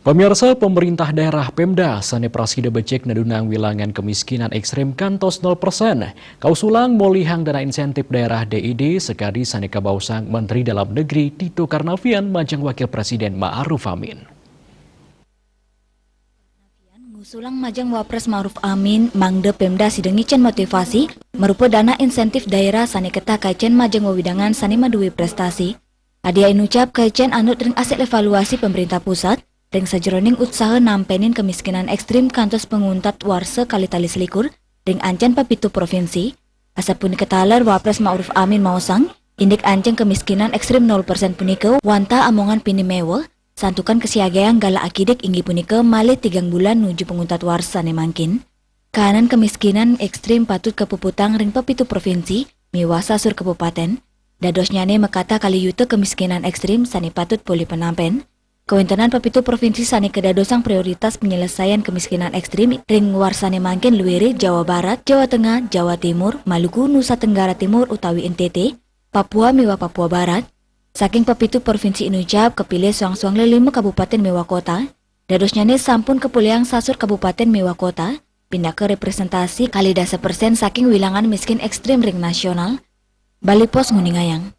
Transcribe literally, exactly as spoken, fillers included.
Pemirsa, pemerintah daerah Pemda sane prasida becik nedunang wilangan kemiskinan ekstrem kantos nol persen. Kausulang molihang dana insentif daerah D I D sekadi sane kabaosang Menteri Dalam Negeri Tito Karnavian majeng Wakil Presiden Ma'ruf Amin. Ngusulang majeng Wapres Ma'ruf Amin mangda Pemda sida ngicen motivasi marupa dana insentif daerah sane ketah kaicen majeng wewidangan sane maduwe prestasi. Adia inucap kaicen anut ring asil evaluasi pemerintah pusat ring sajeroning utsaha nampenin kemiskinan ekstrim kantos panguntat warsa kalih tali selikur ring ancen pepitu provinsi. Asapunika taler Wapres Ma'ruf Amin maosang, indik ancen kemiskinan ekstrim nol persen punika wantah amongan pinih meweh, santukan kasiagayang galah akidik inggih punika malih tigang bulan nuju panguntat warsa sane mangkin. Kahanan kemiskinan ekstrim patut kapuputang ring pepitu provinsi miwah sasur kabupaten. Dadosnyane makatah kalih yuta kemiskinan ekstrim sane patut polih panampen. Kawentenan pepitu provinsi sane kadadosang prioritas penyelesaian kemiskinan ekstrim ring warsane mangkin luere Jawa Barat, Jawa Tengah, Jawa Timur, Maluku, Nusa Tenggara Timur utawi N T T, Papua miwah Papua Barat. Saking pepitu provinsi inucap kapilih soang-soang lelima kabupaten miwah kota. Dadosnyane sampun kapolihang sasur kabupaten miwah kota, pinaka representasi kalih dasa persen saking wilangan miskin ekstrim ring nasional. Bali Post nguningayang.